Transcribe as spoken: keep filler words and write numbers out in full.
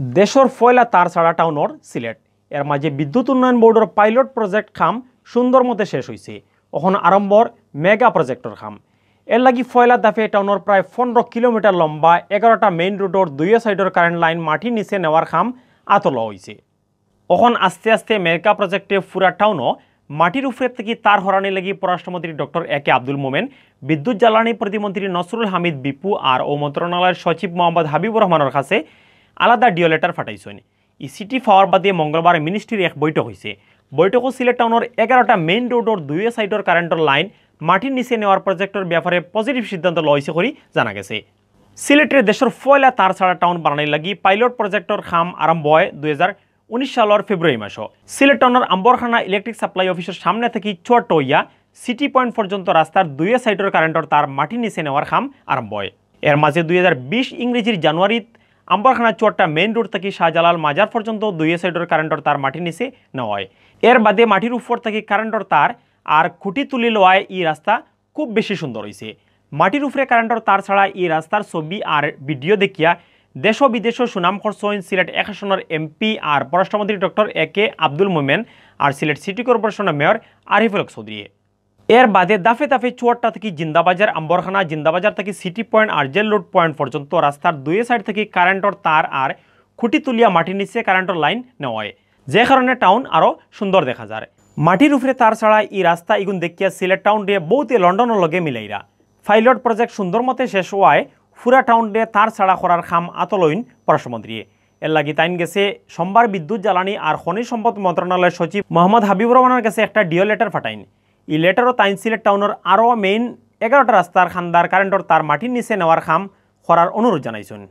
দেশর পয়লা তার ছাড়া টাউনর সিলেট। এর মাঝে বিদ্যুৎ উন্নয়ন বোর্ডর পাইলট প্রজেক্ট কাম সুন্দর মতে শেষ হইছে। অখন আরম্ভর মেগা প্রজেক্টর কাম। এর লাগি পয়লা দাফে টাউনর প্রায় পনেরো কিলোমিটার লম্বা এগারোটা মেইন রোডর দুইও সাইডর কারেন্ট লাইন মাটির নিচে নেওয়ার কাম আতলো হইছে। অখন আস্তে আস্তে মেগা প্রজেক্টে পুরা টাউনও মাটির উপরে থাকি তার হরানি লাগি পররাষ্ট্রমন্ত্রী ডক্টর এ কে আব্দুল মোমেন, বিদ্যুৎ জ্বালানি প্রতিমন্ত্রী নসরুল হামিদ বিপু আর ও মন্ত্রণালয়ের সচিব মোহাম্মদ হাবিবুর রহমানের কাছে আলাদা ডিও লেটার ফাটাইছইন। ই চিঠি পাওয়ার বাদে মঙ্গলবার মিনিস্ট্রির এক বৈঠক হইছে। বৈঠকও সিলেট টাউনর এগারোটা মেইন রোডর দুইও সাইডর কারেন্টর লাইন মাটির নিচে নেওয়ার প্রজেক্টর ব্যাপারে পজিটিভ সিদ্ধান্ত লওয়া হইছে করি জানা গেছে। সিলেটরে দেশর পয়লা তার ছাড়া টাউন বানানির লাগি পাইলট প্রজেক্টর কাম আরম্ভ হয় দুই হাজার উনিশ সালর ফেব্রুয়ারি মাসো। সিলেট টাউনর আম্বরখানা ইলেকট্রিক সাপ্লাই অফিসর সামনে থাকি ছোট হইয়া সিটি পয়েন্ট পর্যন্ত রাস্তার দুইও সাইডর কারেন্টর তার মাটির নিচে নেওয়ার কাম আরম্ভ হয়। এর মাঝে দুই হাজার বিশ ইংরেজির জানুয়ারিত আম্বরখানা চুয়াট্টা মেইন রোড থাকি শাহজালাল মাজার পর্যন্ত দুইও সাইডর কারেন্টর তার মাটির নিচে নেওয়া হয়। এর বাদে মাটির উপর থাকি কারেন্টর তার আর খুঁটি তুলি লওয়ায় ই রাস্তা খুব বেশি সুন্দর হইছে। মাটির উপরে কারেন্টর তার ছাড়া ই রাস্তার ছবি আর ভিডিও দেখিয়া দেশ ও বিদেশও সুনাম করছইন সিলেট এক আসনর এমপি আর পররাষ্ট্রমন্ত্রী ডক্টর এ কে আব্দুল মোমেন আর সিলেট সিটি কর্পোরেশনর মেয়র আরিফুল হক চৌধুরীয়ে। এর বাদে দাফে দাফে চুয়াট্টা থাকি জিন্দাবাজার, আম্বরখানা, জিন্দাবাজার থাকি সিটি পয়েন্ট আর জেল রোড পয়েন্ট পর্যন্ত রাস্তার দুই সাইড থাকি কারেন্টর তার আর খুঁটি তুলিয়া মাটির নিচে কারেন্টর লাইন নেওয়া হয়, যে কারণে টাউন আরো সুন্দর দেখা যায়। মাটির উপরে তার ছাড়া ই রাস্তা ইগুন দেখিয়া সিলেট টাউনরে বহুতে লন্ডনর লগে মিলাইরা। পাইলট প্রজেক্ট সুন্দর মতে শেষ হওয়ায় পুরা টাউনরে তার ছাড়া করার কাম আতলইন পররাষ্ট্রমন্ত্রীয়ে। এর লাগি তাইন গেছে সোমবার বিদ্যুৎ, জ্বালানি আর খনিজ সম্পদ মন্ত্রণালয়ের সচিব মোহাম্মদ হাবিবুর রহমানের গেছে একটা ডিও লেটার ফাটাইন। ই লেটারও তাইন সিলেট টাউনর আরও মেইন এগারোটা রাস্তার খান্দার কারেন্টর তার মাটির নিচে নেওয়ার কাম করার অনুরোধ জানাইছইন।